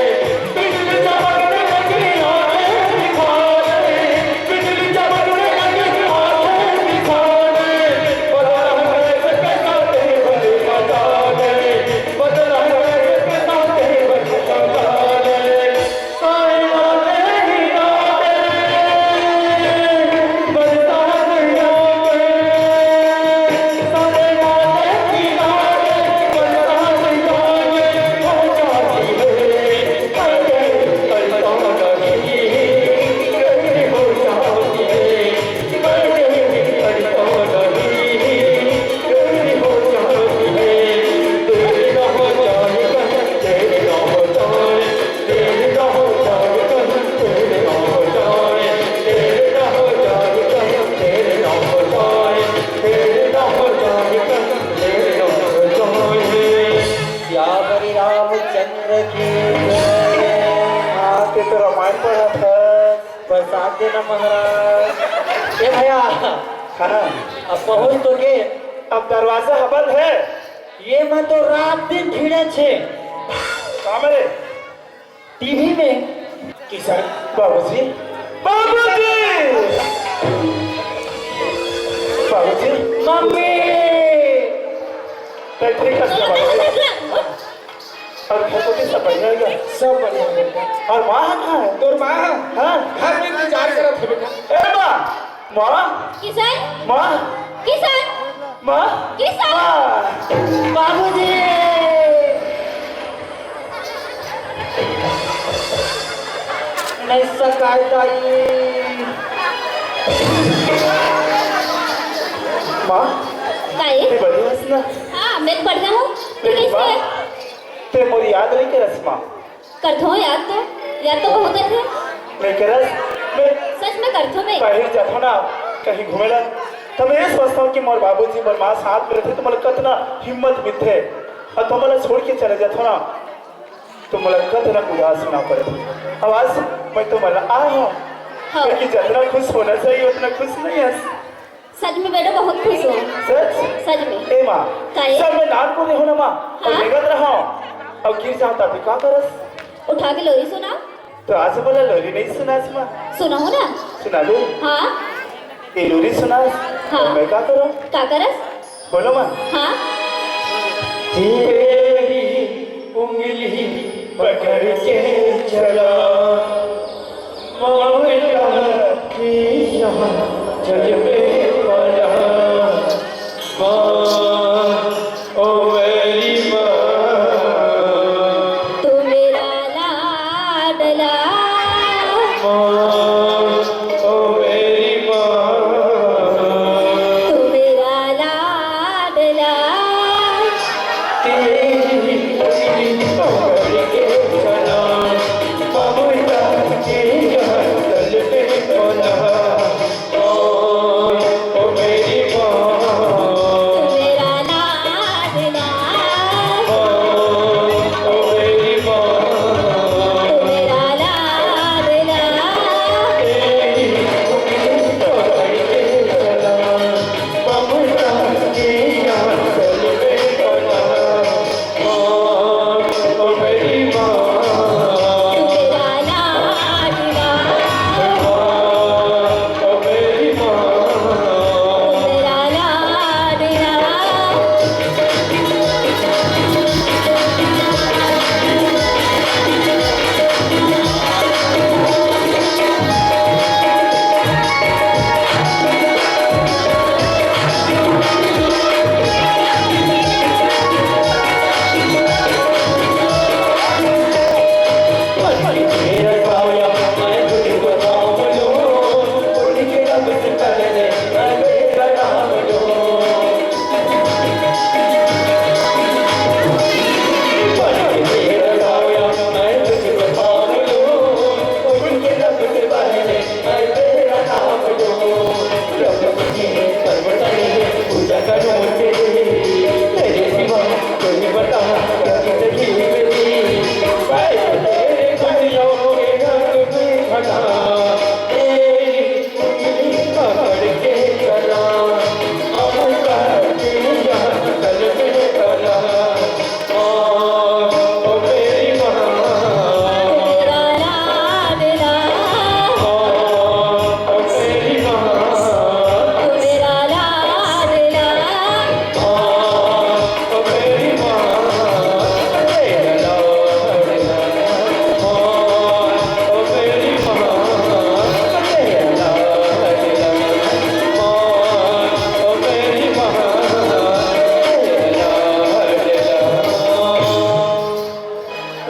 ए भैया, हाँ। अब पहुंच तो गे। अब दरवाजा ह बंद हे। ये मैं तो रात दिन भिड़े छे। का मेरे? टीवी में। किशन। बाबूजी। बाबूजी। बाबूजी। मम्मी। तैं ठीक हस ना बाबूजी? और घर कोती सब बढ़िया हे? सब बढ़िया हे बेटा। और माँ कहाँ हे? तोर माँ? हाँ। घर में इंतजार करत हे बेटा। ए माँ, माँ। किशन। माँ। किशन। माँ। किशन। माँ। बाबूजी। नहीं सकाय दाई। माँ। का ए? तैं बढ़िया हस ना? हाँ, मैं तो बढ़िया हूँ। तू लेकिन कैसे माँ, हे? तैं मोर याद नहीं करस माँ। करथों याद तो, याद तो बहुत आथे। मैं करस, मैं सच में करथों मैं। बाहिर जाथों ना, कहीं घूमे ला, त मैं ये सोचथों कि मोर बाबूजी, मोर माँ साथ में रहिथे, त मोला कतना हिम्मत मिलथे। अउ तुमन ला छोड़ के चले जाथों ना, त मोला कतना उदास होना पड़थे। अब आज मैं तुमन ला आय हूँ, हाँ। क्योंकि जितना खुश होना चाहिए, उतना खुश नहीं है। सच में बेटा बहुत खुश हूँ। सच? सच में। ए माँ, का ए? सब में नानकुन रहों ना माँ, अउ हाँ? रेंगत रहों, अउ गिर जाहूँ त का करस? उठा के लोरी सुना। त आज मोला लोरी नहीं सुनास माँ। सुनाहूँ ना। सुना दे। हाँ। ए लोरी सुनास। हाँ। अउ मैं का करों? का करस? बोलो माँ। हाँ। तेरी उंगली पकड़ के चला, माँ बेटा के यहाँ जल में पड़ा। माँ, ओ मेरी माँ। तू मेरा लाडला। माँ, ओ मेरी माँ। तू मेरा लाडला। तेरी उंगली पकड़ के चला, ममता के यहाँ जल में पड़ा। ओ, ओ मेरी माँ। तू मेरा लाडला। ओ, ओ मेरी माँ। तू मेरा लाडला। तेरी उंगली पकड़ के चला, ममता के यहाँ जल में पड़ा।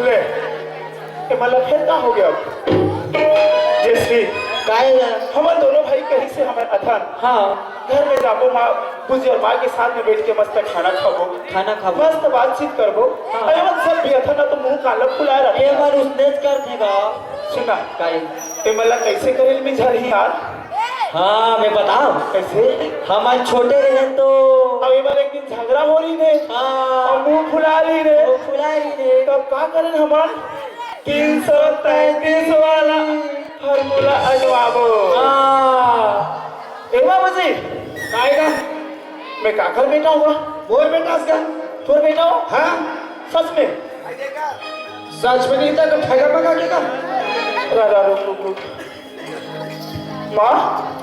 ले, ए, मतलब, फिर का हो गया? जैसे काहे ला? हमन दोनों भाई कहीं से हमन अथन। हाँ। घर में जाबो, माँ, भुजी और माँ के साथ में बैठ के मस्त खाना खाबो। खाना खाबो। मस्त बातचीत करबो। हाँ। अरे, मन सब भी अथन ना तो मुंह काला फुलाए रखे। ये मन उसने करथे का? सुना। काहे? ए, मतलब, कैसे करेल में झरही यार? हाँ, मैं बताऊं। कैसे? हमन छोटे रहे तो अब ए बार एक दिन झगड़ा हो रही ने। हाँ। और मुंह फुला रही ने। मुंह फुला रही ने। तब का करें हमन? तीन सौ तैंतीस वाला formula अजमाबो। हाँ। ए बाबूजी, काय का? मैं काकर बेटा हूँ? मोर बेटा हस का? तोर बेटा हो? हाँ। सच में? सच में नहीं था तो ठगा मगा के का? रा, रा, रुक, रुक, रुक। माँ,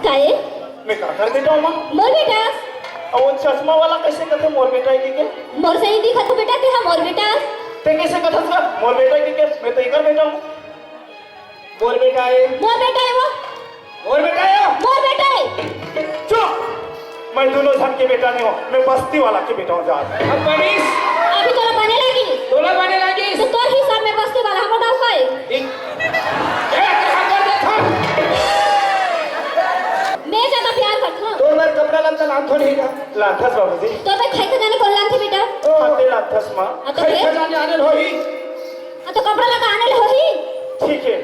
काय? मैं काकर बेटा हूँ, माँ? मोर बेटा। अब वो चश्मा वाला कैसे कहते मोर बेटा है के? मोर सही दिखत हो बेटा, तेहा मोर बेटा। ते कैसे कहत हस मोर बेटा है के? मैं तो एकर बेटा हूँ। मोर बेटा है। मोर बेटा है वो। मोर बेटा है वो। मोर बेटा है। चुप! मैं दोनों झन के बेटा नहीं हूँ, मैं बस्ती वाला के बेटा हूँ जात। अब बनिस। अभी तोला बने लगी। तोला बने लगी। तो तोर हिसाब में बस्ती वाला हमर दाऊ का है। ठीक। ए, तेरे हाथ कर दे था। मैं ज्यादा प्यार करता हूँ। तोर बर कपड़ा लत्ता लान थोड़ी का। लानथस बाबूजी। तोर बर खाई खजाने कौन लानथे बेटा? ओ। हाँ, ते लानथस माँ। हाँ, तो खाई फिर? खजाने आने होही। हाँ, तो कपड़ा लत्ता आने होही। ठीक है,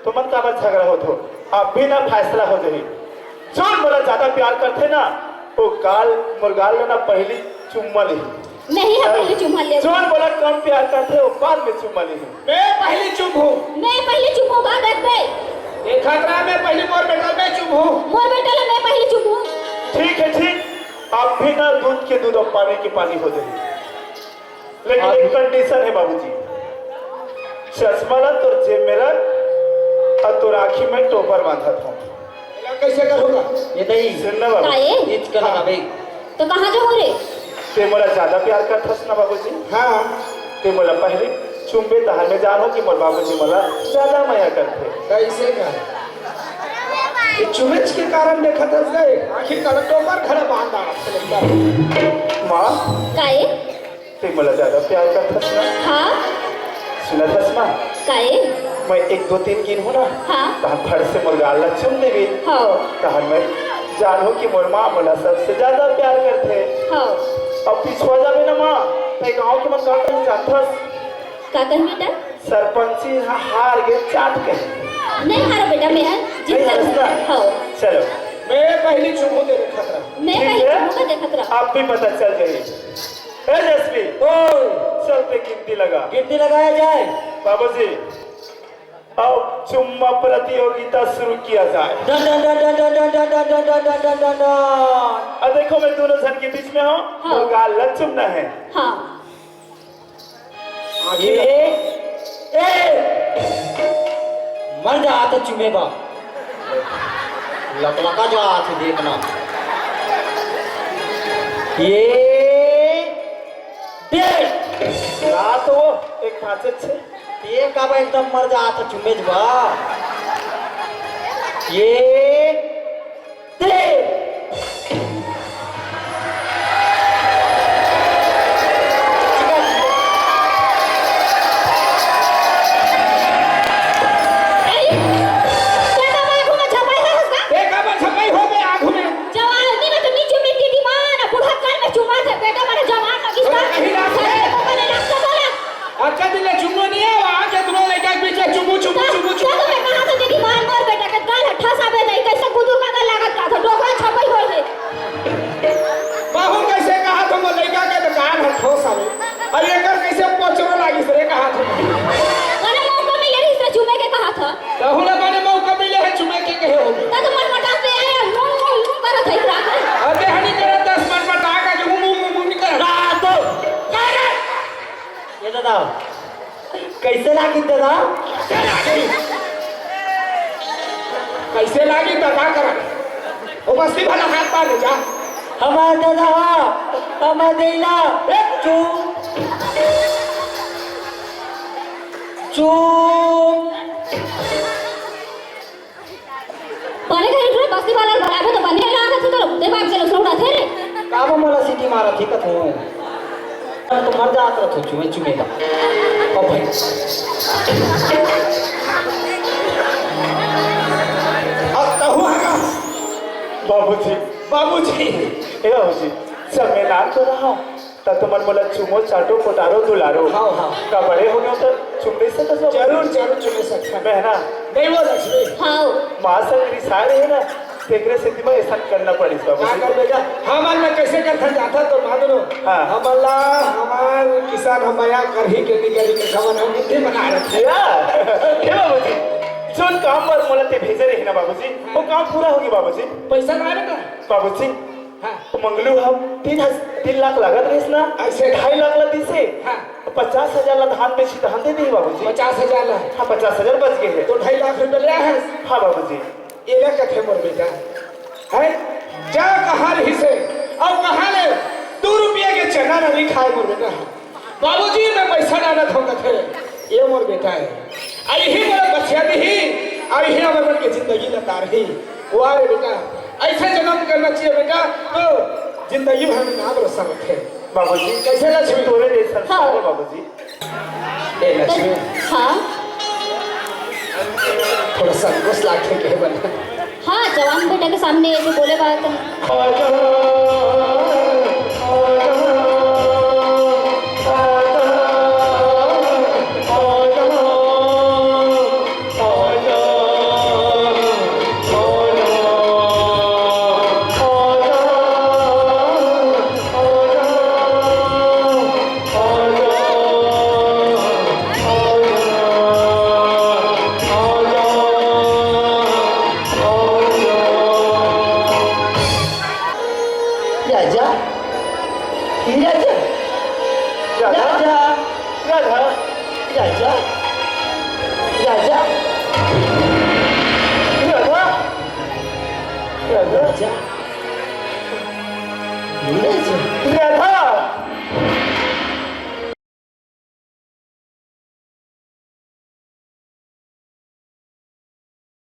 तुमन काबर झगड़ा होत हो? अभी ना फैसला हो जाही। जोन मोला ज्यादा प्यार करथे ना, वो गाल, मोर गाल में ना पहली चुम्मा लेही। मैं ही हाँ पहली चुम्मा ले। जोन मोला कम प्यार करथे, वो बाद में चुम्मा लेही। मैं पहली चुम्बू। मैं पहली चुम्बू, बात रख दे। ये खतरा मैं पहली मोर बेटा मैं चुम्बू। मोर बेटा ला मैं पहली चुम्बू। ठीक है, ठीक। अब भी ना दूध के दूध और पानी के पानी हो जाही। लेकिन एक कंडीशन है बाबूजी, चश्मा ला तोर जेब में रख और तोर आँखी में टोपर बांधत हूँ। एला कैसे करूँगा? ये दही। सुन ना बाबू। काये? इच का लगा बे। तो कहाँ जाहूँ रे? ते मोला ज्यादा प्यार करथस ना बाबूजी? हाँ। ते मोला पहले चुम्बे तहार में जान हो कि मोर बाबूजी मोला ज्यादा मया करथे। कैसे का? ये चुमेच के कारण देखत हस गए, आखिर का टोपर खड़ा बांध डाला। माँ। काये? ते मोला ज्यादा प्यार करथस ना? हाँ। सुनत हस माँ? काये? मैं एक दो तीन गिनहूँ ना? हाँ। तहन फट से मोर गाल ला चुम देबे। हाँ। तहन मैं जानहूँ कि मोर माँ मोला सबसे ज्यादा प्यार करथे। हाँ। अब पिछुआ जाबे ना माँ, तै गाँव के मन का कही जानथस? का कही बेटा? सरपंची हा हार गे चाट कही। नहीं हारो बेटा, मैं जीत नहीं हारस ना? हाँ। चलो। मैं पहली चुम्बू दे देखत रहा। मैं ठीक पहली है? चुम्बू का देखत रहा। अब भी पता चल जाही। ए जसवी, ओ। चल ते गिनती लगा। गिनती लगाया जाए। बाबूजी, अब चुम्मा प्रतियोगिता शुरू किया जाए। Done, done, done. अब देखो, मैं दोनों झन के बीच में हूँ, हाँ। तो गाल ला चुमना है। हाँ। आखिर ए, ए, मर जा तो चुमे बा। लकलका जा आथे देखना। ये देख। रात हो, एक पाँच छे। ये का बा एकदम मर जा आथे चुमेज बा। ये देख। ए, बेटा, मैं आगू में झपाई होस का? ए, का बा झपाई हो बे आगू में? जवानी में तो नीचे मिट्टी दीवान, बूढ़ा काल में चुमा से बेटा, मारे जवान लगिस का? अरे, नहीं, ना, अरे, नहीं। तो मैंने रास्ता बोला। अतका दिन ले चुम्बो नहीं है, आके दूनों लइका के बीच में चुम्बू, चुम्बू, चुम्बू, चुम्बू। तो मैं कहा था, तेरी माँ मोर बेटा के गाल हठा साबे नहीं, कैसे कुदुर का गाल लागत रहा था, डोकरा छपई होए है। बहू कैसे कहा था, मोर लइका के तो गाल हठो साबे। अरे एकर कैसे पोचरो लागिस रे, कहा था। अरे मौका मिले रहिस रे चुमे के कहा था। तहू ला बने मौका मिले है चुमे के कहे हो। ता तो मटमटा से आया, हूँ, हूँ, हूँ करत है इतना। अबे हनी करत दस मटमटा का जो हूँ, हूँ, हूँ, हूँ नहीं करत। रात। अरे! ये दादा, कैसे लागी दादा? कैसे लागी दादा करा? वो बस्ती भला हाथ पार ले जा। हमार दादा हा, हमार दैला, ए! चुप। चुप। बने कहीं थोड़ा बस्ती वाला भराबो तो बने लागत है, तो दे बाप के लोग उड़ाथे रे। का बा मोला सीटी मारत ही कथो? तो मर जात रहो चुमे चुमे बा। अब भाई। अब तो हुआ का? बाबूजी। बाबूजी। ए बाबूजी, सब मैं नाम तो रहा हूँ। त तुमन मोला चुमो, चाटो, पोटारो, दुलारो। हाँ, हाँ। का बड़े हो गए हो त चुम नहीं सकत हो? जरूर, जरूर चुम सकत हन। बहना। नहीं वो लक्ष्मी। हाँ। माँ संग रिसाए रहे ना, तेकरे सेती मैं ऐसा करना पड़िस बाबू का जी। कर बेटा, हमन ला कैसे करथन जाथा तो मालूम हो? हाँ। हमन ला हमार किसान हम मया करही के निकली के हमन हम बुद्धि बना रखे। या, हे बाबू जी, जोन काम पर मोला ते भेजे रहे ना बाबू जी, वो काम पूरा होगी बाबू जी। पैसा ना आने का? बाबूजी, हाँ। तो मंगलू हम तीन हज-, तीन लाख लागत रहिस ना, अइसे? ढाई लाख ला दिसे। हाँ। तो पचास हजार ला धान बेची, धान दे दी बाबूजी। पचास हजार ला? हाँ, पचास हजार बच गे हे। तो ढाई लाख रुपया ले आए हस? हाँ बाबूजी। एला कथे मोर बेटा, हैं? जा कहाँ रहिसे, अउ कहाँ ले दू रुपया के चना ला नइ खाए मोर बेटा। बाबूजी, मैं पैसा डालत हूँ कथे, ये मोर बेटा हे। अउ इही मोला बचिया दिही, अउ इही हमर मन के जिंदगी ला तारही। वाह रे बेटा, अइसे जनम करना चाहिए बेटा, तो जिंदगी भर में नाम रोशन रखे। बाबूजी, कइसे लक्ष्मी? तोरे जइसन हाँ। बाबूजी। ए लक्ष्मी। हाँ। थोड़ा संकोच लागथे कहे बर। हाँ, जवान बेटा के सामने ऐसे बोले बात। राजा, हे राजा, राजा, राजा, राजा, राजा, राजा, राजा, राजा, राजा।